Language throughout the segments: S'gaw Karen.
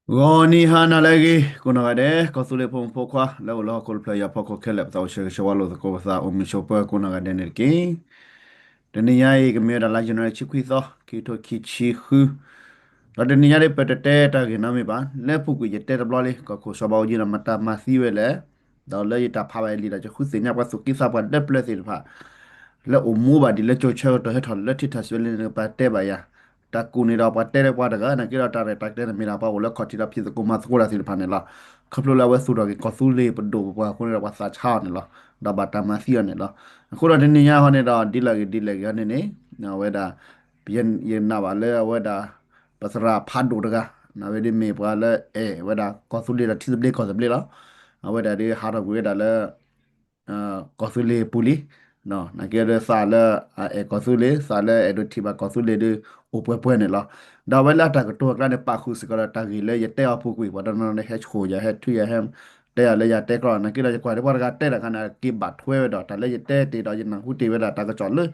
ဂီၤနံၤဟါနၤလၢအဂ့ၤ ကိးနီၢ်ဂၤဒဲး ကီၢ်သူလ့ၤဖိမုၣ်ဖိခွါ လၢအိၣ်လၢဟီၣ်ခိၣ်တဖျၢၣ်ညါဖီခိၣ်ခဲလၢာ် ပသးအိၣ်ဆၢဂ့ၤဆၢဝါလိာ်သကိးပသး အိၣ်မုာ်ဆိးပၢၤကိးနီၢ်ဂၤဒဲးန့ၣ်တက့ၢ်. တနံၤညါအံၤ ကမ့ၢ်ဝဲဒၣ်လါယနူၤအါရံၤ ဆံခွံသီ ခံကထိခံဆံဃု ဒီးတနံၤညါဒ်ပတတဲတၢ်ဂ့ၢ်နီတမံၤဘၣ် လၢပူၤကွံာ်ယတဲတဘျီလံ ကီၢ်ခိၣ်စီၤဘးအူကၠံဒီးမတၤမၤသံဝဲလဲၣ် ဒီးလၢယတၢ်ဖးဘၣ်အလံာ်ဒီး ယဃုသ့ၣ်ညါပှၤသူၣ်က့သးပှၢ်လၢပျၢၤသ့ၣ်တဖၣ် လၢအိၣ်မူဘၣ်ဒ်လၢကၠိဆၢကတီၢ်ဟဲထီၣ်လၢထံထၣ်စွဲလၢန့ၣ် ပှၤတဲဘၣ်ယၤ, တၢ်ကူၣ်န့ၣ်ဒီးပှၤတဲလၢပှၤတဂၤ နာ်က့ဒီးတၢ်ရဲၣ်တၢ်ကျဲၤတမ့ၢ်ဒၣ်ပှၤအိၣ်လၢခီၣ်ထံးဒီးဖံးသကိးမၤသကိးတၢ်သ့ၣ်တဖၣ်န့ၣ်လီၤ. ခီဖျိလၢအဝဲသူၣ်ထီၣ်က့ၤကီၢ်သူလ့ၤပဒိၣ်ပပှၢ်အဃိန့ၣ်ဒီး ပှၤသးဆါအီၤန့ၣ်လီၤ. ဒီးဘၣ်တၢ်မၤသံအီၤန့ၣ်လီၤ. အဃိဒီးတနံၤညါဟီန့ၣ်ဒီး ဒ်လဲၣ်ဂ့ၤဒ်လဲၣ်ဂ့ၤဟီန့ၣ်န့ၣ် အဝဲဒၣ် ယနာ်ဘၣ်လၢအဝဲဒၣ် ပသရၣ်ဖးဒိၣ်တဂၤ အဝဲဒၣ်မ့ၢ်ပှၤလၢအဲၣ်ဝဲဒၣ်ကီၢ်သူလ့ၤဒီးထံသဘျ့ကီၢ်သဘျ့လီၤ. အဝဲဒၣ်ဒ်ဟးထီၣ်ကွံာ်ဝဲဒၣ်လၢ ကီၢ်သူလ့ၤပူၤလံ, နာ်က့ဒီးသးလၢအအဲၣ်ကီၢ်သူလ့ၤ သးလၢအဲၣ်ဒိးထံၣ်ဘၣ်ကီၢ်သူလ့ၤဒီး အိၣ်ပှဲၤပှဲၤန့ၣ်လီၤ. ဒီးအဝဲလၢအတၢ်ကတိၤအကျါန့ၣ် ပာ်ဃုာ်စ့ၢ်ကီးဒီးတၢ်ဂ့ၢ်လၢယတဲအီၤပူၤကွံာ် ပှၤတနီၤနီၤန့ၣ် ဟဲဆိၣ်ယၤ ဟဲထုယၤ ဟဲတဲယၤလၢယတဲကျီ နာ်က့ဒီးယကွၢ်ဒ်ပှၤတဂၤတဲတၢ်ခါန့ၣ် က့ၤဘၣ်ထွဲဝဲဒီး တၢ်လၢယတဲတ့ၢ်ဒီးယနၢ်ဟူတ့ၢ်ဝဲဒၣ်တၢ်ကစီၣ်လၢ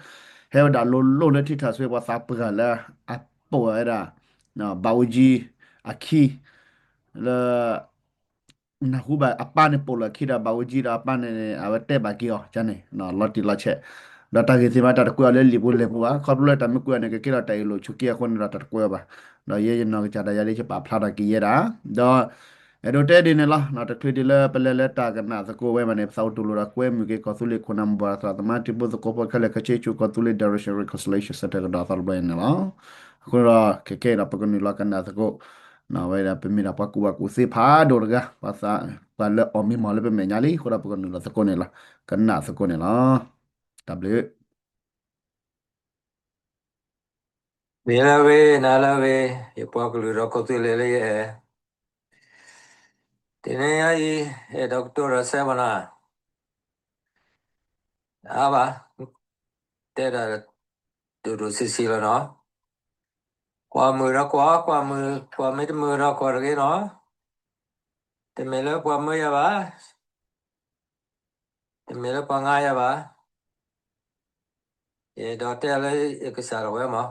ဟဲဝဲဒၣ်လိၤလိၤလၢထံထၣ်စွဲပှၤသးပှၢ်လၢအပိာ်ဝဲဒၣ် ဘးအူကၠံအခံ လၢ နၢ်ဟူဘၣ်အပၢ်န့ၣ်ပိာ်လီၤခံဒီး ဘးအူကၠံဒီးအပၢ်န့ၣ်န့ၣ် အဝဲတဲဘၣ်က့ၤအီၤန့ၣ် လီၤတံၢ်လီၤဆဲး, ဒီးတၢ်ဂ့ၢ်သ့ၣ်မးတၢ်တကွဲးအီၤလၢလံာ်ပူၤလဲၢ်ပူၤဘၣ် ခီဖျိလၢတၢ်မ့ၢ်ကွဲးအီၤန့ၣ် ကကဲထီၣ်တၢ်အ့ၣ်လိာ်ဆိးက့အဃိန့ၣ်ဒီးတၢ်တကွဲးအီၤဘၣ်, ဒီးယဲယနီၢ်ကစၢ်ဒၣ်ယၤလၢ ယပာ်ဖျါထီၣ်က့ၤယဲဒၣ်, ဒီး အဲၣ်ဒိးတဲဒ်န့ၣ်လီၤ. တချုးဒ်လၢပလဲၤလၢတၢ်ကနၣ်သကိးဝဲမးန့ၣ် ပသးအိၣ်တူၢ်လိာ်ဒီးကွဲမုာ်က့ၤကီၢ်သူလ့ၤခိၣ်နၢ်မိၢ်ပၢ်သရၣ်သမါတံၤဖိသကိးဖိခဲလၢာ် ကဆ့ဆူၣ်ကီၢ်သူလ့ၤ Direction Reconciliation Center ကဒီးအသီတဘျီအံၤန့ၣ်လီၤ. အဃိဒီး ခဲခဲအံၤဒီး ပကနုာ်လီၤကနၣ်သကိး ဝဲဒၣ်ပမ့ၢ်ဒၣ်ပှၤကူၣ်ဘၣ်ကူၣ်သ့ဖးဒိၣ်တဂၤ ပှၤသး ပှၤလၢအီၣ်မံမီၢ်လၢပမဲာ်ညါလံ အဃိဒီးပကနုာ်လီၤသကိးန့ၣ်လီၤ. ကနၣ်သကိးန့ၣ်လီၤ. တၢ်ဘျုး မ့ၢ်လၢအဂ့ၤ နၤလၢအဂ့ၤ ယပှၤကလုာ်ဒီးကီၢ်သူလ့ၤလၢယအဲၣ်, တနံၤညါအံၤ အဲၣ်ဒိးကတိၤဒီးစဲမနၤ အါဘၣ်, တဲဒၣ် ဒိၣ်ဒိၣ်ဆံးဆံးလီၤနီၤ, ကွၢ်မုာ်ဒီးကွၢ်, ကွၢ်မုာ်, ကွၢ်မ့ၢ်တမုာ်ဒီးကွၢ်တဂ့ၤနီၤ, တမ့ၢ်လၢပှၤမၢယၤဘၣ် တမ့ၢ်လၢပှၤငါယၤဘၣ်, ယအဲၣ်ဒိးတဲလၢယကစၢ်ဒၣ်ဝဲမး,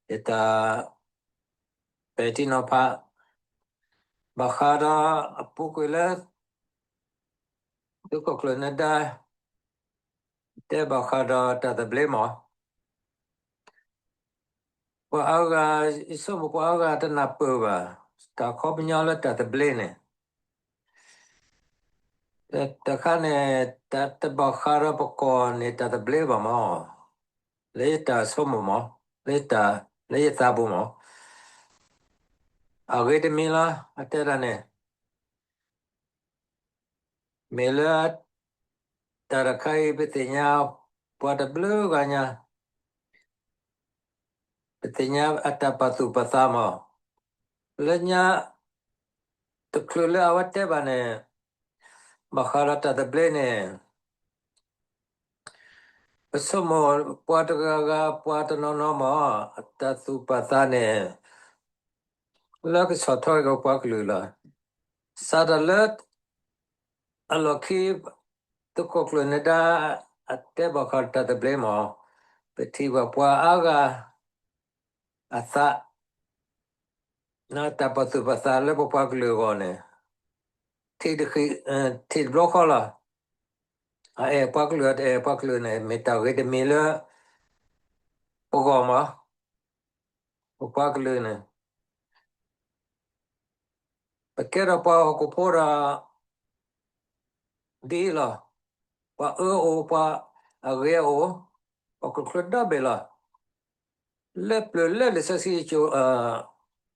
ယတၢ် ပဲာ်ထံနီၤဖး ဘၣ်ဃးဒီးအပူၤကွံာ်လၢ သုးခိၣ်ကျၢၢ်နၢၤဒါ တဲဘၣ်ဃးဒီးတၢ်သဘျ့မး, ပှၤအါဂၤ ယဆိကမိၣ်ပှၤအါဂၤတနၢ်ပၢၢ်ဘၣ် တၢ်ခီပညီလၢတၢ်သဘျ့န့ၣ် တခါန့ၣ် တၢ်တဘၣ်ဃးဒီးပကီၢ်န့ၣ် တၢ်သဘျ့ဘၣ်မး, လၢယတၢ်ဆိကမိၣ်မး, လၢယတၢ် လၢယသးပူၤမး, အဂ့ၤတမံၤလီၤ အတဲဒၣ်န့ၣ် မ့ၢ်လၢ တၢ်တခါအံၤ ပသ့ၣ်ညါ ပှၤတဘျုးဂၤညါ ပသ့ၣ်ညါအတၢ်ပာ်သူၣ်ပာ်သးမး, လၢညါ တချုးလၢအဝဲတဲဘၣ်န့ၣ် ဘၣ်ဃးဒီးတၢ်သဘျ့န့ၣ် ပဆိကမိၣ်ပှၤတဂၤဂၤ ပှၤတနီၤနီၤမး အတၢ်သူၣ်ပာ်သးန့ၣ် လၢကဆီၣ်ထွဲက့ၤပှၤကလုာ်လီၤ. စးထီၣ်လၢ အလီၢ်ခံ သုးခိၣ်ကျၢၢ်နၢၤဒါ အတဲဘၣ်ဃးတၢ်သဘျ့မး, ပထံၣ်ဘၣ်ပှၤအါဂၤ အသး တၢ်ပာ်သူၣ်ပာ်သးလၢပပှၤကလုာ်အဂီၢ်န့ၣ် ထံၣ်တဃံ ထံၣ်တဘျီဃီလီၤ. အအဲၣ်ပှၤကလုာ် အတအဲၣ်ပှၤကလုာ်န့ၣ် မ့ၢ်တၢ်ဂ့ၤတမံၤလၢ ပဂီၢ်မး ပပှၤကလုာ်န့ၣ် ပကဲထီၣ်ပှၤဟီၣ်ခိၣ်ဖိဒီး ဒ်အံၤလီၤ. ပှၤအၢအိၣ် ပှၤအဂ့ၤအိၣ် ဟီၣ်ခိၣ်ချၢဒီဘ့ၣ်လီၤ. လၢပျၢၤလၢလံာ်စီဆှံ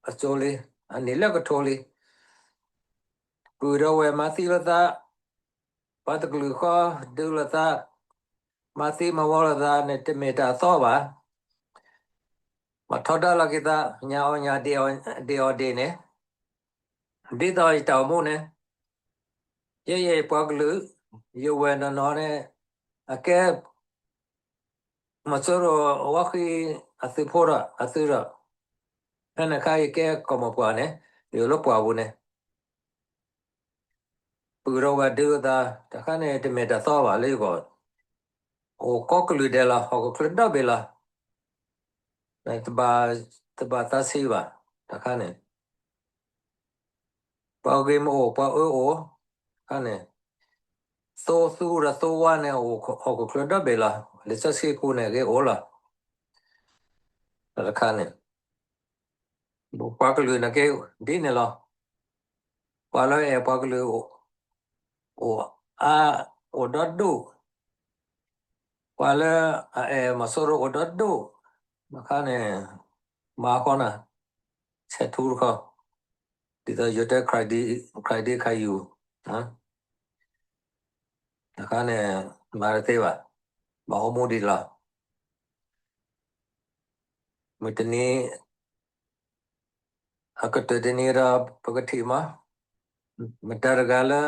အစိၤလံ, အနံၣ်လၢကထိလံ, ပုၢ်ဒီးဝဲၢ်မၤသံလိာ်သး, ပှၤတကလုာ်ဃီဒုးလိာ်သး, မၤသံမၤဝီလိာ်သးန့ၣ် တမ့ၢ်တၢ်အသီဘၣ်. မၤထီဒါလိာ်က့ၤသး ညၣ်အီၣ်ညၣ်ဒ့အီၣ်ဒ့န့ၣ်, ဒ်သိးယတၢ်အိၣ်မူန့ၣ်, ယဲယဲပှၤကလုာ်, ယဝဲၢ်နီၢ်နီၢ်န့ၣ်, အကဲ မၤစိရိၤအဝဲဃံအသုးဖိဒီး အသုးဒီး, ဖဲန့ၣ်အခါယကဲကီၢ်မိၢ်ပှၢ်န့ၣ်, ယအိၣ်လၢပှၢ်ပူၤန့ၣ် ပုၢ်ဒီးဝဲၢ်ဒုးလိာ်သး တခါန့ၣ် တမ့ၢ်တၢ်သီဘၣ်လၢယဂီၢ်, အိၣ်ကိးကလုာ်ဒဲးလီၤ ဟီၣ်ခိၣ်ချၢဒီဘ့ၣ်လီၤ. တဘၣ်သးဆံးဘၣ် တခါန့ၣ်, ပှၤဂ့ၤမ့ၢ်အိၣ် ပှၤအၢအိၣ်, အခါန့ၣ် သိသူဒီးသိဝါန့ၣ် အိၣ်ဟီၣ်ခိၣ်ချၢဒီဘ့ၣ်လီၤ. လံာ်စီဆှံပူၤန့ၣ် ဂ့ၤအိၣ်လီၤ. တခါန့ၣ် ပှၤကလုာ်န့ၣ်က့ ဒ်န့ၣ်လီၤ. ပှၤလၢအအဲၣ်ပှၤကလုာ် အိၣ်အါ အိၣ်ဒီဒူၣ်, ပှၤလၢအအဲၣ်မီၤစိရိၤအိၣ်ဒီဒူၣ်, အခါန့ၣ် မၤဃီနၤ ဆဲးထူတခီ, ဒ်သိးယတဲ ခရံာ်ဒ့ခါယူၤ, အခါန့ၣ် မၤတသ့ဘၣ်, ဘၣ်အိၣ်မူဒံးလီၤ. မုၢ်တနံၤ အကတၢၢ်တနံၤဒီး ပကထံၣ်မး, မတၤတဂၤလၢ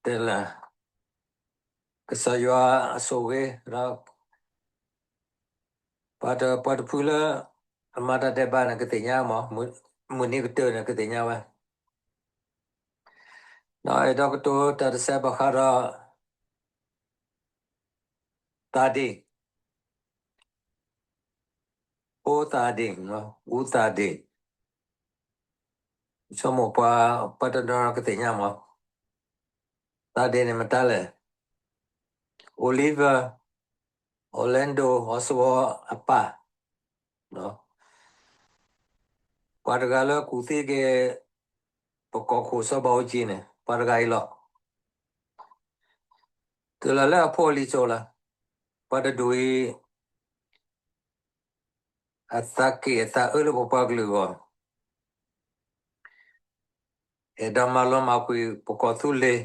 တဲလၢ ကစၢ်ယွၤအဆိၣ်ဂ့ၤဒီး ပှၤတ ပှၤတဖုလၢ အမၤတၢ်ဒဲးဘးန့ၣ် ကသ့ၣ်ညါမး, မုၢ်နံၤကတၢၢ်န့ၣ် ကသ့ၣ်ညါဝဲ, ဒီးအဲၣ်ဒိးကတိၤတၢ်တစဲးဘၣ်ဃးဒီး သးဒ့ၣ်, ဖိသးဒ့ၣ်, အူသးဒ့ၣ်, ဆိကမိၣ်ပှၤ ပှၤတနီၤကသ့ၣ်ညါမး, သးဒ့ၣ်န့ၣ်မတၤလဲၣ်, Oliver Orlando Oswald အပၢ်, ပှၤတဂၤလၢကူၣ်သံက့ၤ ပကီၢ်ခိၣ်စီၤဘးအူကၠံန့ၣ် ပှၤတဂၤအံၤလီၤ. တုၤလီၤလၢအဖိအလံၤစိၤလီၤ, ပှၤတဒူၣ်အံၤ အသးက့ၣ်အသးအၢလၢပပှၤကလုာ်အဂီၢ်, အဲၣ်ဒိးမၤလီၤမၢ်ကွံာ်ပကီၢ်သူလ့ၤ,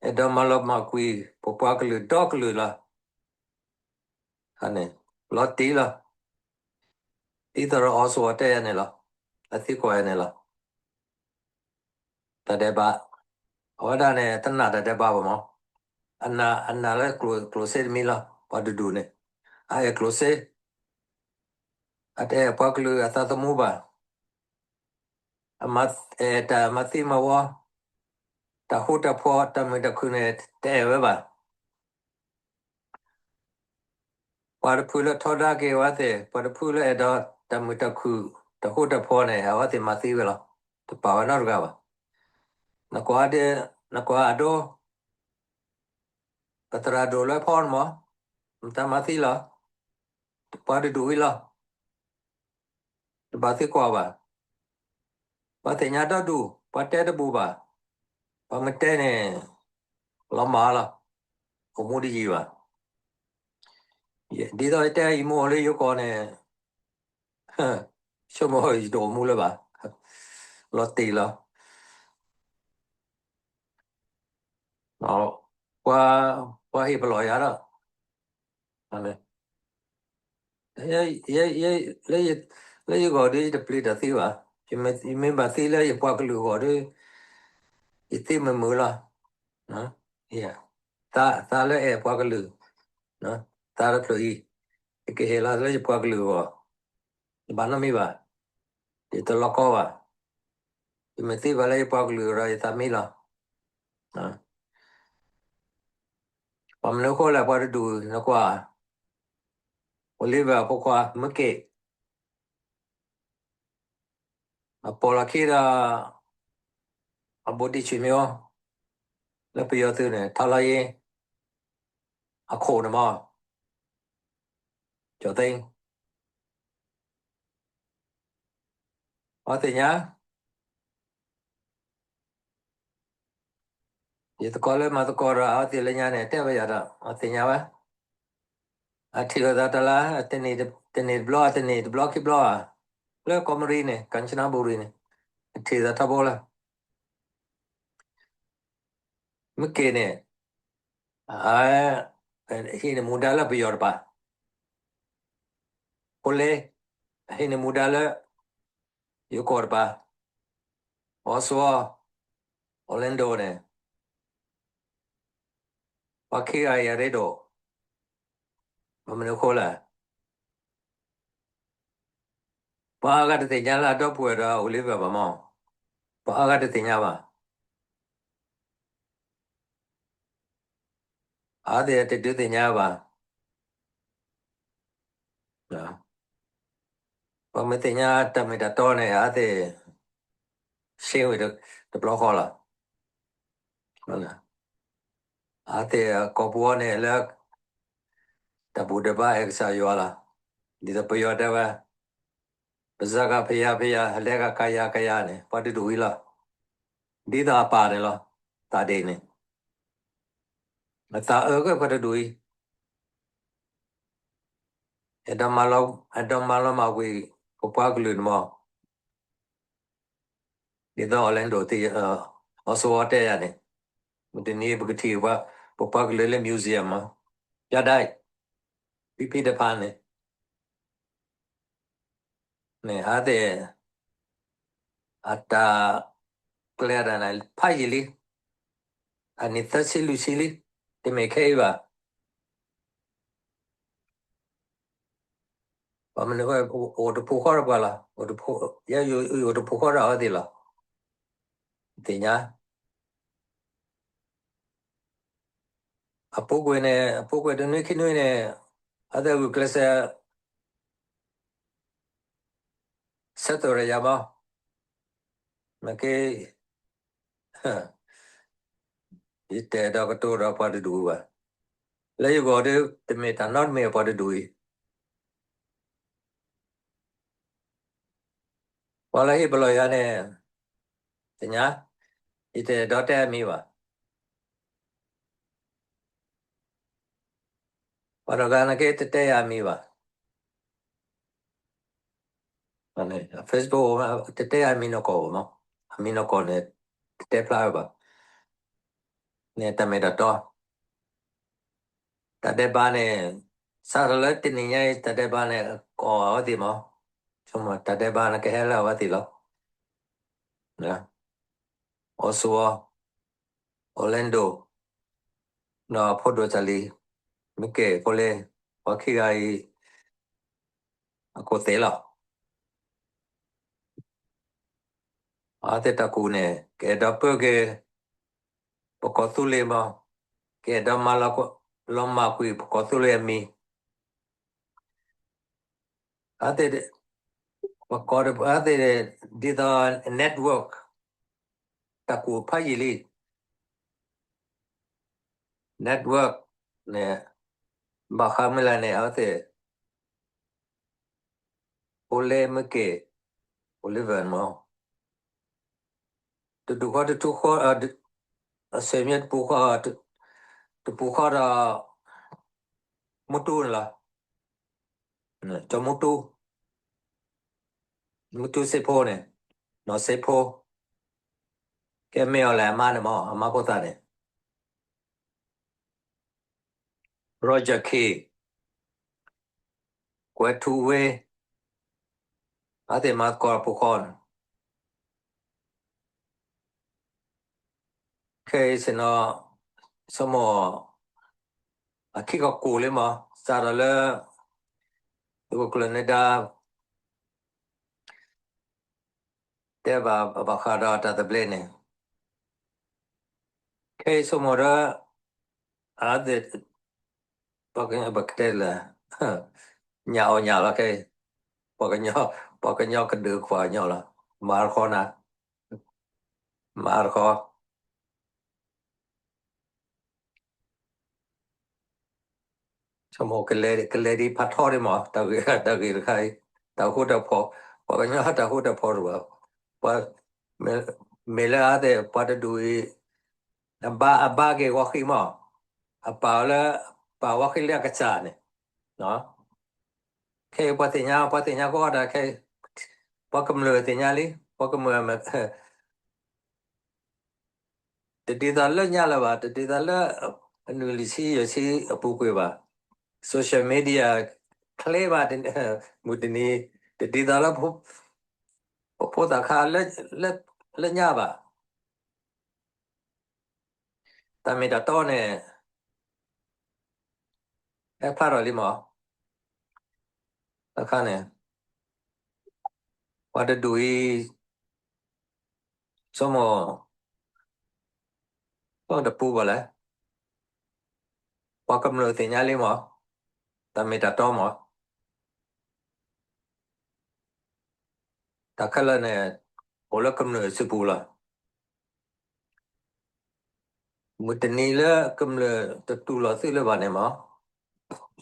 အဲၣ်ဒိးမၤလီၤမၢ်ကွံာ်ပပှၤကလုာ်ဒီကလုာ်လီၤ. န့ၣ် လီၤတံၢ်လီၤ. ဒ်သိးဒီး Oswald တဲယၤန့ၣ်လီၤ. အသံကွၢ်ယၤန့ၣ်လီၤ. တၢ်ဒဲးဘး, အဝဲဒၣ်န့ၣ် တနာ်တၢ်ဒဲးဘးဘၣ်မး, အနာ် အနာ်လၢကျိၣ်စ့တမံၤလီၤ. ပှၤတဒူၣ်န့ၣ် အအဲၣ်ကျိၣ်စ့, အတအဲၣ်ပှၤကလုာ်အသးသမူဘၣ်. အမၤအဲၣ်တၢ်မၤသံမၤဝီ, တၢ်ဃူတၢ်ဖိး တၢ်မုာ်တၢ်ခုၣ်န့ၣ် တအဲၣ်ဝဲဘၣ်. ပှၤတဖုလၢထီဒါက့ၤအဝဲသ့ၣ်, ပှၤတဖုလၢအဲၣ်ဒိးတၢ်မုာ်တၢ်ခုၣ် တၢ်ဃူတၢ်ဖိးန့ၣ် အဝဲသ့ၣ်မၤသံဝဲလီၤ. တပာ်ဝဲနီတဂၤဘၣ်. နကွၢ်ဒ်, နကွၢ်အဒိ, ပသရၣ်ဒိၣ်လွဲဖီန့ၣ်မး, မတၤမၤသံလီၤ. ပှၤတဒူၣ်ဝံၤလီၤ. တဘၣ်သံကွၢ်ဘၣ်. ပှၤသ့ၣ်ညါဒီဒူၣ်, ပှၤတဲတဘူၣ်ဘၣ်. ပှၤမ့ၢ်တဲန့ၣ် လီၤမၢ်လီၤ. အိၣ်မူတယံာ်ဘၣ်. ဒ်သိးယတဲ ယမိၢ်အိၣ်လၢယိၤကီၢ်န့ၣ်, ဆိကမိၣ်ယတအိၣ်မူလၢၤဘၣ်. လီၤတံၢ်လီၤ. ပှၤ, ပှၤဟ့ၣ်ပလီၢ်ယၤဒီး လၢယဂီၢ်ဒီး ယတပျံၤတၢ်သံဘၣ်. ယမ့ၢ်ဘၣ်သံလၢယပှၤကလုာ်အဂီၢ်ဒီး ယသံမုာ်မုာ်လီၤ. သးလၢအဲၣ်ပှၤကလုာ်, သးတဖျၢၣ်အံၤ, ယကဟ့ၣ်လီၤလၢယပှၤကလုာ်အဂီၢ်, တဘၣ်နီတမံၤဘၣ်. ယတလီၤကီဘၣ်. ယမ့ၢ်သံဘၣ်လၢယပှၤကလုာ်ဒီး ယသးမံလီၤ. ပှၤမနုၤအဃိလဲၣ် ပှၤတဒူၣ် နကွၢ်, Oliver အဖိခွါ မုၢ်က့ၣ်, အပိာ်လီၤခံဒီး အဘိးဒံၣ်ဆွေမျိုး လၢပယီၤသုးန့ၣ် ထောက်လှမ်းရေး အခိၣ်န့ၣ်မး, ကျော်သိန်း, အဝဲသ့ၣ်ညါ ယသကိးလၢမၤသကိးဒီးအဝဲသ့ၣ်လၢညါန့ၣ် တဲဝဲယၤဒီး အဝဲသ့ၣ်ညါဝဲ, အထံၣ်လိာ်သးတလါ, တနံၣ်တဘျီ, တနံၣ်တဘျီခံဘျီဧါ, လၢကီၢ်မရံန့ၣ် ကၣ်ချနဘူရံန့ၣ် အထံၣ်သးထီဘိလၢ မုၢ်က့ၣ်န့ၣ် အဟံးန့ၢ်မူဒါလၢပယီၤတပၤ, ဖိလ့ အဟံးန့ၢ်မူဒါလၢ ယိၤကီၢ်တပၤ, Oswald Orlando န့ၣ် ပှၤခံဂၤအံၤအရ့ဒိၣ်, ဘၣ်မနုၤအဃိလဲၣ်. ပှၤအါဂၤတသ့ၣ်ညါလၢအဒီပုၢ်ဝဲၢ်ဒီး Oliver ဘၣ်မး, ပှၤအါဂၤတသ့ၣ်ညါဘၣ်. အဝဲသ့ၣ်တဒုးသ့ၣ်ညါဘၣ်. ပှၤမ့ၢ်သ့ၣ်ညါတၢ်မ့ၢ်တၢ်တီန့ၣ် အဝဲသ့ၣ် ရှင်းဝံၤတဘျီဃီလီၤ. အဝဲသ့ၣ်ကိးပူၤအီၤန့ၣ်လၢ တၢ်ဘူၣ်တၢ်ဘါအဲၣ်ကစၢ်ယွၤလီၤ. ဒ်သိးပယီၤတဲဝဲ, ပစၢ်ကဖယၤဖယၤ လဲၤကကယၤကယၤန့ၣ် ပှၤတဒူၣ်အံၤလီၤ. ဒ်သိးအပၢ်န့ၣ်လီၤ, သးဒ့ၣ်န့ၣ်, အသးအၢက့ၤပှၤတဒူၣ်အံၤ, အဲၣ်ဒိးမၤလီၤမၢ်ကွံာ် ပပှၤကလုာ်န့ၣ်မး, ဒ်သိး Orlando သ့ၣ်, အီစဝီတဲယၤန့ၣ်, မုၢ်တနံၤပကထံၣ် ပပှၤကလုာ်လၢ museum မး, ပြတိုက်, พิพิธภัณฑ์ န့ၣ်, န့ၣ် အဝဲသ့ၣ် အတၢ်ကျဲၤတၢ်န့ၣ် ဖးယံာ်လံ, အနံၣ်သၢဆံလွံၢ်ဆံလံ, တမ့ၢ်ခဲအံၤဘၣ်. ဘၣ်မနုၤအဃိ အိၣ်တပူၤဃီဒီးပှၤလီၤ, အိၣ်တပူၤ, ယဲယအိၣ်တပူၤဃီဒီးအဝဲသ့ၣ်လီၤ. သ့ၣ်ညါ အပူၤကွံာ်န့ၣ်, အပူၤကွံာ်တနွံခံနွံန့ၣ်, အဝဲသ့ၣ်ဂုာ်ကျဲးစၢး ဆၢထၢၣ်ဒီးယၤမး, နက့ ယတအဲၣ်ဒိးကတိၤဒီးပှၤတဒူၣ်ဘၣ်. လၢယဂီၢ်ဒီး တမ့ၢ်တၢ်နီတမံၤပှၤတဒူၣ်အံၤ, ပှၤလၢဟ့ၣ်ပလီၢ်ယၤန့ၣ်, သ့ၣ်ညါ, ယတအဲၣ်ဒိးတဲအမံၤဘၣ်. ပှၤတဂၤန့ၣ်က့ တတဲယၤအမံၤဘၣ်. Facebook တတဲယၤအမံၤနီၢ်ကီၢ်ဘၣ်မး, အမံၤနီၢ်ကီၢ်န့ၣ် တတဲဖျါဝဲဘၣ်. န့ၣ်တၢ်မ့ၢ်တၢ်တီ, တၢ်ဒဲးဘးန့ၣ်, စးထီၣ်လၢတနံၤညါအံၤ တၢ်ဒဲးဘးန့ၣ် ကိးအဝဲသ့ၣ်မး, ဆိကမိၣ်တၢ်ဒဲးဘးန့ၣ်ကဟဲလၢအဝဲသ့ၣ်လီၤ. အီစဝီ, Orlando, ဒီးဖိဒိၣ်တၢ်လံၤ, မ့ၢ်ကဲဖိလ့, ပှၤခံဂၤအံၤ အခိၣ်သ့ၣ်လီၤ. အဝဲသ့ၣ်တၢ်ကူၣ်န့ၣ် ကအဲၣ်ဒိးပၢက့ၤ ပကီၢ်သူလ့ၤမး, ကအဲၣ်ဒိးမၤလီၤမၢ်ကွံာ် ပကီၢ်သူလ့ၤအမံၤ, အဝဲသ့ၣ်, ပကီၢ်အဝဲသ့ၣ် ဒ်သိး network တၢ်ကူၣ်ဖးယံာ်လံ. Network န့ၣ် ဘၣ်ဃးမုၢ်လၢ်န့ၣ် အဝဲသ့ၣ် ဖိလ့မ့ၢ်ကဲ, ဖိလ့ မး, တဒူၣ်ဃီတထူဃီ, အဆဲမ့ၢ်တပူၤဃီ, တပူၤဃီဒီး မူတူန့ၣ်လီၤ. ကၠီမူတူ, မူတူစ့ဖိန့ၣ်, နီၢ်စ့ဖိ, ကဲမ့ၢ်အီၤလဲၣ် အမါန့ၣ်မး, အမါဖိသၣ်န့ၣ် Roger Khin, ကွဲးထူဝ့, အဝဲသ့ၣ်မၤသကိးပူၤဃီန့ၣ်, ခဲအံၤဆ့ၣ်နီၤ, ဆိကမိၣ်, အခံကီၢ်ကိၢ်လံမး, စးထီၣ်လၢ သုးခိၣ်ကျၢၢ်နၢၤဒါ တဲဘၣ်ဘၣ်ဃးဒီးတၢ်သဘျ့န့ၣ်, ခဲအံၤဆိကမိၣ်ဒီး အဝဲသ့ၣ် ပကတဲလၢ ညၣ်အီၣ်ညၣ်လီၤခဲအံၤ, ပှၤကညီ, ပှၤကညီကဒုးပှၤကညီလီၤ, မၤတခီနၤ, မၤတခီ ဆိကမိၣ်ကလဲၤဒံးဖးထီဒံးမး, တၢ်ဂ့ၢ်တခါအံၤ, တၢ်ဃူတၢ်ဖိး, ပှၤကညီတၢ်ဃူတၢ်ဖိးတဘၣ်, ပှၤ, မ့ၢ်လၢအဝဲသ့ၣ်ပှၤတဒူၣ်အံၤ အဘါ, အဘါက့ၤဂီၤဃံမး, အပာ်အီၤလၢ ပာ်ဂီၤဃံလၢအကစၢ်န့ၣ်, ခဲအံၤပှၤသ့ၣ်ညါ, ပှၤသ့ၣ်ညါကိးဂၤဒဲးခဲအံၤ, ပှၤကမျၢၢ်သ့ၣ်ညါလံ, ပှၤကမျၢၢ် တဒ်သိးလၢညါလၢၤဘၣ်, တဒ်သိးလၢ အနွံလံာ်ဆံယဲၢ်ဆံအပူၤကွံာ်ဘၣ်. Social media ချ့ဘၣ်, မုၢ်တနံၤ, တဒ်သိးလၢ ပဖိသၣ်ခါ လၢညါဘၣ်. တၢ်မ့ၢ်တၢ်တီန့ၣ် ဟဲဖျါထီၣ်လံမး. တခါန့ၣ် ပှၤတဒူၣ်အံၤ ဆိကမိၣ် ပတပူၤဘၣ်လဲၣ်. ပှၤကမျၢၢ်သ့ၣ်ညါလံမး, တၢ်မ့ၢ်တၢ်တီမး. တၢ်ခဲလၢာ်န့ၣ် အိၣ်လၢကမျၢၢ်စုပူၤလီၤ. မုၢ်တနံၤလၢကမျၢၢ်တတူၢ်လိာ်သုလၢၤဘၣ်န့ၣ်မး,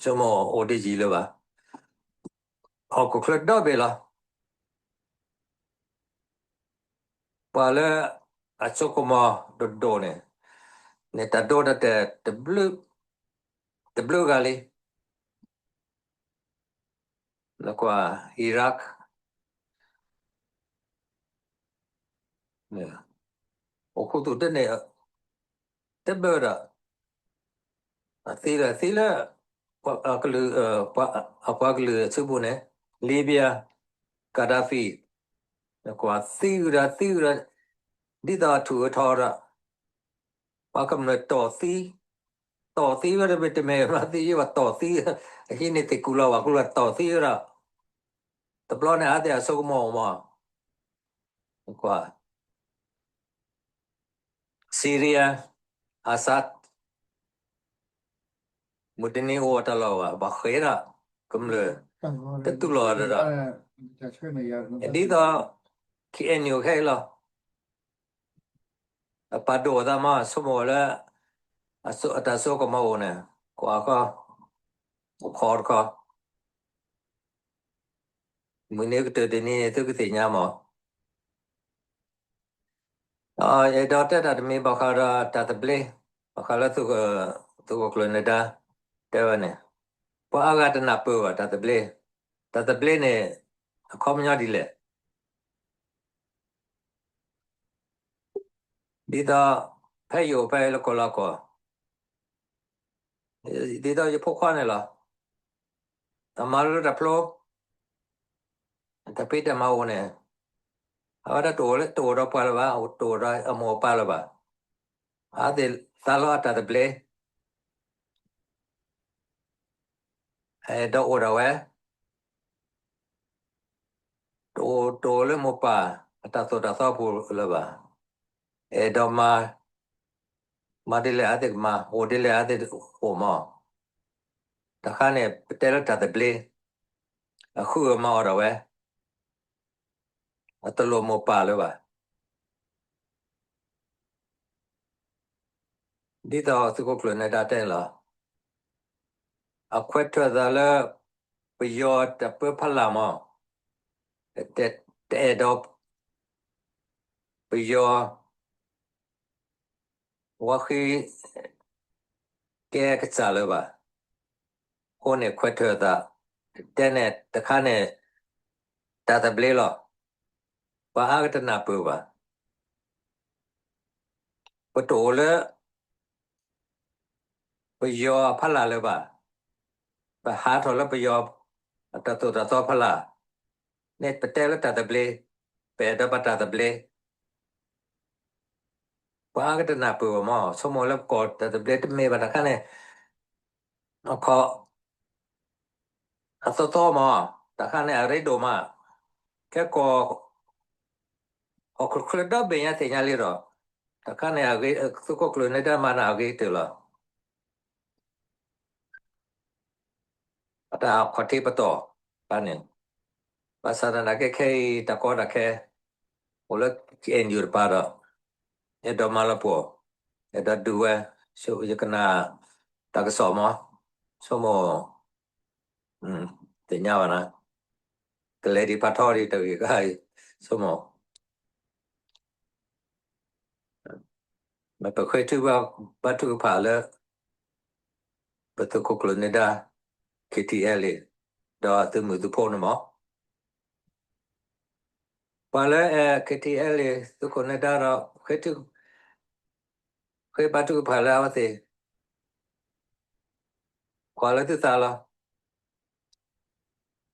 ဆိကမိၣ်အိၣ်တယံာ်လၢၤဘၣ်. ဟီၣ်ခိၣ်ချၢဒီဘ့ၣ်လီၤ. ပှၤလၢအစိကမီၤဒိၣ်ဒိၣ်န့ၣ်, န့ၣ်တၢ်ဒိတၢ်တဲာ် တဘျုးဂၤလံ. နကွၢ် Iraq အိၣ်ခူသူၣ်တန့ၢ် တဘျုးဒီး အသံလၢသံလၢ အကလုာ်, အပှၤကလုာ်အစုပူၤန့ၣ်, Libya, Gaddafi, နကွၢ်သံဝဲဒၣ်သံဝဲဒၣ်, ဒ်သိးအထူးအထီဒီး ပှၤကမျၢၢ်တီၢ်သံ, တီၢ်သံဝဲတမ့ၢ်တမ့ၢ်ဘၣ်သံယဲဘၣ်တီၢ်သံ, အဟံးန့ၢ်သ့ၣ်ကူၣ်လီၤဝၣ်ကူၣ်လီၤတီၢ်သံဝဲဒၣ်, တဘျီန့ၣ်အါသ့ၣ်အစိကမီၤမး, ကွၢ် Syria, Assad, မုၢ်တနံၤအိၣ်တၢ်လီၢ်ဘၣ်, ဘၣ်ဃ့ဒၣ်, ကမျၢၢ် တတူၢ်လိာ်ဒီး, ဒ်သိး K N U ခဲအံၤလီၤ. အပာ်ဒိၣ်အသးမး ဆိကမိၣ်လၢ အတၢ်စိကမီၤအိၣ်န့ၣ်, ကွၢ်ခီ, အိၣ်ခိးတခီ, မုၢ်နံၤကတၢၢ်တနံၤန့ၣ် သုကသ့ၣ်ညါမး. အဲၣ်ဒိးတဲတၢ်တမံၤဘၣ်ဃးဒီးတၢ်သဘျ့, ဘၣ်ဃးလၢသုးခိၣ်ကျၢၢ်နၢၤဒါ တဲဝဲန့ၣ်, ပှၤအါဂၤတနၢ်ပၢၢ်ဘၣ်တၢ်သဘျ့, တၢ်သဘျ့န့ၣ် အခီပညီဒ်လဲၣ်. ဒ်သိး ဖဲယအိၣ်ဖဲလၢကီၢ်လီၤကီၢ်, ဒ်သိးယဖိခွါန့ၣ်လီၤ. အမၤလိတၢ်ဖျိ, တၢ်ဖံးတၢ်မၤအိၣ်န့ၣ်, အဝဲဒၣ်တအိၣ်ဒီးပှၤလၢၤဘၣ်, တအိၣ်ဒီးအမိၢ်အပၢ်လၢၤဘၣ်. အဝဲသ့ၣ်သးလီအတၢ်သဘျ့, အဲၣ်ဒိးအိၣ်ဒၣ်ဝဲ, တအိၣ်တအိၣ်လၢမိၢ်ပၢ်အတၢ်သိၣ်တၢ်သီပူၤလၢၤဘၣ်. အဲၣ်ဒိးမၤ, မၤဒ်လဲၣ်အဝဲသ့ၣ်ကမၤ, အိၣ်ဒ်လဲၣ်အဝဲသ့ၣ်အိၣ်မး. တခါန့ၣ် ပတဲလၢတၢ်သဘျ့, အဃုအမၤအီၤဒၣ်ဝဲ, အတလိၣ်မိၢ်ပၢ်လၢၤဘၣ်. ဒ်သိးသုးခိၣ်ကျၢၢ်နၢၤဒါတဲန့ၣ်လီၤ. အခွဲးထွဲသးလၢ ပယီၤတၢ်ပၢဖီလာ်မး, တအဲၣ်ဒိး ပယီၤ ဝါဃံ ကဲကစၢ်လၢၤဘၣ်. အဃိန့ၣ်ခွဲးထွဲသး, တဲန့ၣ်တခါန့ၣ် တၢ်သဘျ့လီၤ. ပှၤအါဂၤတနၢ်ပၢၢ်ဘၣ်. ပတအိၣ်လၢ ပယီၤအဖီလာ်လၢၤဘၣ်. ပဟးထီၣ်လၢပယီၤအတၢ်သိၣ်တၢ်သီဖီလာ်, န့ၣ်ပတဲလၢတၢ်သဘျ့, ပအဲၣ်ဒိးဘၣ်တၢ်သဘျ့. ပှၤအါဂၤတနၢ်ပၢၢ်ဘၣ်မး, ဆိကမိၣ်လၢပကီၢ်တၢ်သဘျ့တမ့ၢ်ဘၣ်တခါန့ၣ်, အခီ အသီသီမး, တခါန့ၣ်အရ့ဒိၣ်မး, ခဲကီၢ် ဟီၣ်ခိၣ်ချၢဒီဘ့ၣ်ညါသ့ၣ်ညါလံဒီး, တခါန့ၣ်အဂ့ၤ, သုးခိၣ်ကျၢၢ်နၢၤဒါမၤန့ၣ်အဂ့ၤကတၢၢ်လီၤ. အတၢ်ခီၣ်ထံးပတီၢ်, ဘၣ်န့ၣ်, ဘၣ်ဆၣ်သနာ်က့ခဲအံၤတၢ်ကီတၢ်ခဲ, အိၣ်လၢ K N U တပၤဒီး, အဲၣ်ဒိးမၤလီၤပှီၢ်, အဲၣ်ဒိးဒုးဝဲ, ယကနၣ်တၢ်ကစီၣ်မး, ဆိကမိၣ် သ့ၣ်ညါဘၣ်နၤ, ကလဲၤဒံးဖးထီဒံးတဂ့ၤဂၤအံၤ, ဆိကမိၣ် မ့ၢ်ပဃ့ထုဘါထုကဖၣ်လၢ ပသုးခိၣ်ကျၢၢ်နၢၤဒါ K T L A ဒီးသုးမုၢ်သုးဖိန့ၣ်မး, ပှၤလၢ K T L A သုးခိၣ်နၢၤဒါဒီး ဃ့ထု ဃ့ဘါထုကဖၣ်လၢအဝဲသ့ၣ် ကွၢ်လၢသုသးလီၤ.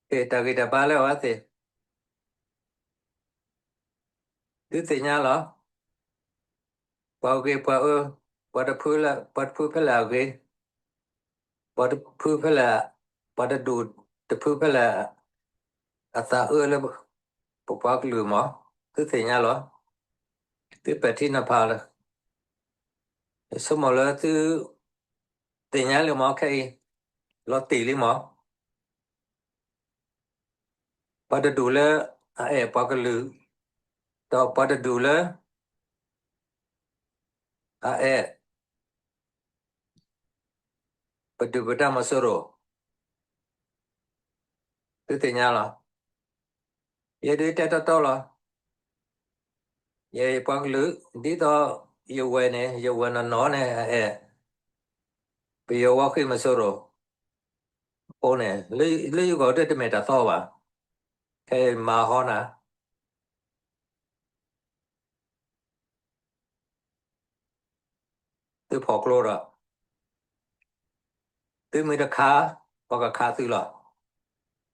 ဟ့ၣ်တၢ်ဂံၢ်တၢ်ဘါလၢအဝဲသ့ၣ် သုသ့ၣ်ညါလီၤ. ပှၤဂ့ၤပှၤအၢ, ပှၤတဖုလၢ, ပှၤတဖုဖဲလဲၣ်အဂ့ၤ, ပှၤတဖုဖဲလဲၣ်, ပှၤတဒူၣ်တဖုဖဲလဲၣ် အသးအၢလၢပပှၤကလုာ်မး, သုသ့ၣ်ညါလီၤ. သုပဲာ်ထံနီၤဖးလၢ ဆိကမိၣ်လၢသုသ့ၣ်ညါလံမး ခဲအံၤ လီၤတံၢ်လံမး. ပှၤတဒူၣ်လၢ အအဲၣ်ပှၤကလုာ်, ဒီးပှၤတဒူၣ်လၢ အအဲၣ် ပဒုၣ်ပဒါမီၤစိရိၤ, သုသ့ၣ်ညါလီၤ. ယဲဒုးတဲတီတီလီၤ. ယဲယပှၤကလုာ်, ဒ်သိးယဝဲၢ်န့ၣ်, ယဝဲၢ်နီၢ်နီၢ်န့ၣ် အအဲၣ် ပယီၤဝဲဃ့ၢ်မီၤစိရိၤ, အဃိန့ၣ် လၢယဂီၢ်တမ့ၢ်တၢ်သီဘၣ်. ခဲအံၤမၤဟီနၤ သုဖီၣ်ကျိဒီး, သုမ့ၢ်တခး, ပှၤကခးသုလီၤ.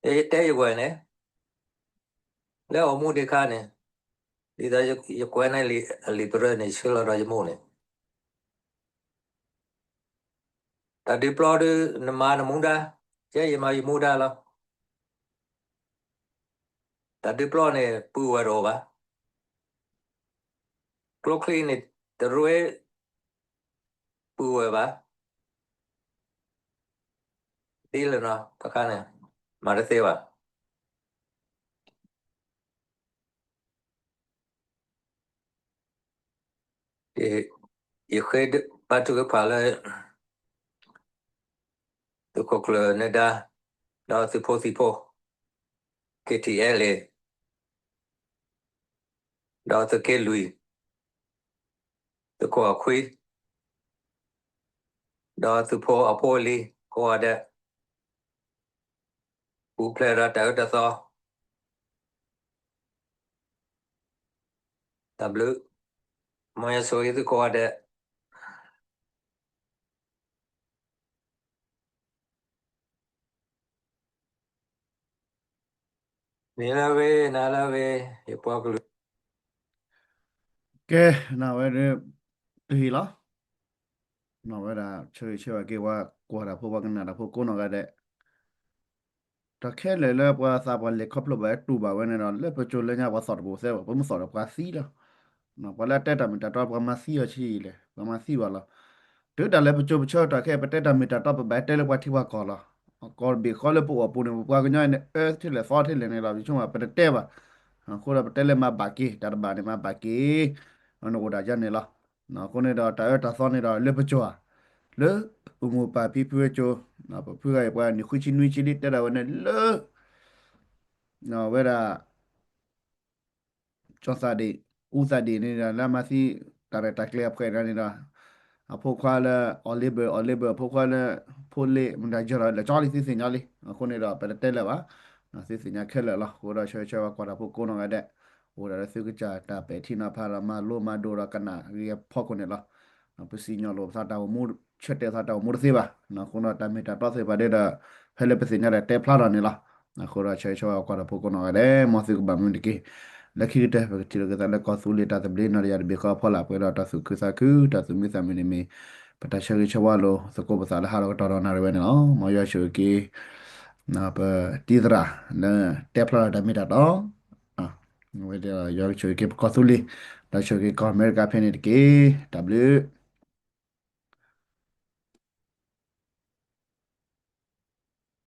ယတဲယဝဲၢ်န့ၣ်, လၢအီၣ်မူဒံးခါန့ၣ်, ဒ်သိးယကွဲးန့ၢ်လံာ်အလံာ်ပရၢန့ၣ် ယဆှၢလီၤဒီးယမိၢ်န့ၣ်, တၢ်ဒုးပျီဒုး နမၤနမူဒါ, ယဲယမၤယမူဒါလီၤ. တၢ်ဒုးပျီန့ၣ် ပုၢ်ဝဲၢ်တအိၣ်ဘၣ်. ကျိချံန့ၣ် တရ့ပုၢ်ဝဲၢ်ဘၣ်. ဒ်လဲၣ်နီၤ တခါန့ၣ် မၤတသ့ဘၣ်. ယဃ့ဘါထုကဖၣ်လၢ သုးခိၣ်ကျၢၢ်နၢၤဒါ, ဒီးသုးဖိသံၣ်ဖိ, KTLA, ဒီးသုးက့လွံၢ်, သုးခိၣ်အခွံ, ဒီးသုးဖိအဖိအလံၤ ကိးဂၤဒဲး, ပူၤဖျဲးဒီးတၢ်အၢတၢ်သီ, တၢ်ဘျုး, မ်ယဆိၣ်ဂ့ၤသုကိးဂၤဒဲး. မ့ၢ်လၢဂ့ၤ နၤလၢဂ့ၤ ယပှၤကလုာ်. ကဲ, နဝဲဒၣ်, တဟ့ၣ်လီၤ. နဝဲဒၣ် ဆၢဂ့ၤဆၢဝါက့ၤ ပှၤကွၢ်တၢ်ဖိပှၤကနၣ်တၢ်ဖိကိးနီၢ်ဂၤဒဲး တၢ်ခဲလၢာ်လၢပှၤသးပှၢ်လဲၤခီဖျိဘၣ်တူၢ်ဘၣ်ဝဲန့ၣ်ဒီး လၢပစိၤလၢညါပှၤသီၣ်တဘိသဲဘၣ် ပမ့ၢ်သီၣ်ဒီးပှၤသံလီၤ. ပှၤလၢအတဲတၢ်မ့ၢ်တၢ်တီ ပှၤမၤသံအီၤဆံးလဲၣ်, ပှၤမၤသံဘၣ်လီၤ. တုၤတၢ်လၢပစိၤပဆၢတၢ်ခဲ ပတဲတၢ်မ့ၢ်တၢ်တီ ပဘၣ်တဲလၢပှၤထံပှၤကီၢ်လီၤ. ကီၢ်တဘ့ၣ်ဃီလၢပအိၣ်ပူၤန့ၣ် ပပှၤကညီန့ၣ် အၢထဲလဲၣ်သီထဲလဲၣ်န့ၣ်လီၤ. ပဆိကမိၣ်ပတတဲဘၣ်. အဃိဒီးပတဲလၢမၤဘၣ်က့ၤ တၢ်တဘၣ်န့ၣ် မၤဘၣ်က့ၤ နအိၣ်ဒၣ်ယါန့ၣ်လီၤ. အဃိန့ၣ်ဒီးတၢ်အၢတၢ်သီန့ၣ်ဒီးလၢပစိၤဧါ, လၢအိၣ်မူပၢ်ဖံဖုအစိၤ, ပဖုဂၤအံၤပှၤနံၣ်ဃုဆံနွံဆံလံ တဲဒၣ်ဝဲန့ၣ်လၢ ဝဲဒၣ် ကၠီသးဒ့ၣ်, အူသးဒ့ၣ်န့ၣ်ဒီး လၢအမၤသံတၢ်ရဲၣ်တၢ်ကျဲၤအဖှဲးန့ၣ်ဒီး အဖိခွါလၢ Oliver, Oliver အဖိခွါလၢ ဖိလ့ၣ် မတၤယီၤဒီး လဲၤကၠီလံ သုသ့ၣ်ညါလံ. အဃိန့ၣ်ဒီး ပတတဲလၢၤဘၣ်, သုသ့ၣ်ညါခဲလၢာ်လီၤ. အဃိဒီးဆၢဂ့ၤဆၢဝါကွၢ်တၢ်ဖိကိးနီၢ်ဂၤဒဲး, အိၣ်ဒၣ်လၢသုကစၢ်တၢ်ပဲာ်ထံနီၤဖးဒီး မၤလိမၤဒိးဒီးကနၣ်ဂ့ၤအဖီခိၣ်န့ၣ်လီၤ. ပစံၣ်ညီၣ်လိာ်ပသးတၢ်အိၣ်မူ ဆၢတဲာ်သးတၢ်အိၣ်မူတသ့ဘၣ်. အဃိဒီးတၢ်မ့ၢ်တၢ်တီသ့ၣ်တဖၣ်ဒီး ဖဲလၢပသ့ၣ်ညါဒီးတဲဖျါထီၣ်န့ၣ်လီၤ. အဃိဒီးဆၢဂ့ၤဆၢဝါကွၢ်တၢ်ဖိကိးနီၢ်ဂၤဒဲး မ်သုကဘၣ်မုာ်တက့ၢ်. လၢခံကတၢၢ် ပကထံၣ်လိာ်က့ၤသးလၢကီၢ်သူလ့ၤတၢ်သဘျ့နီၢ်တယၢ်တဘ့ၣ်ဃီအဖီလာ် ပှဲၤဒီးတၢ်သူၣ်ခုသးခု တၢ်သူၣ်မံသးမုာ်န့ၣ်မ့ၢ် ပတၢ်ဆၢဂ့ၤဆၢဝါလိာ်သကိးပသးလၢဟးထီၣ်ကတီၢ်ဒီးနၣ်ရံၣ်ဝဲန့ၣ်လီၤ. မ်ယွၤဆိၣ်ဂ့ၤက့ၤ ပတံၤသရၣ်လၢတဲဖျါထီၣ်တၢ်မ့ၢ်တၢ်တီ ဝဲယွၤဆိၣ်ဂ့ၤက့ၤပကီၢ်သူလ့ၤ ဒီးဆိၣ်ဂ့ၤက့ၤကီၢ်အမဲရကၤဖဲန့ၣ်တက့ၢ်. တၢ်ဘျုး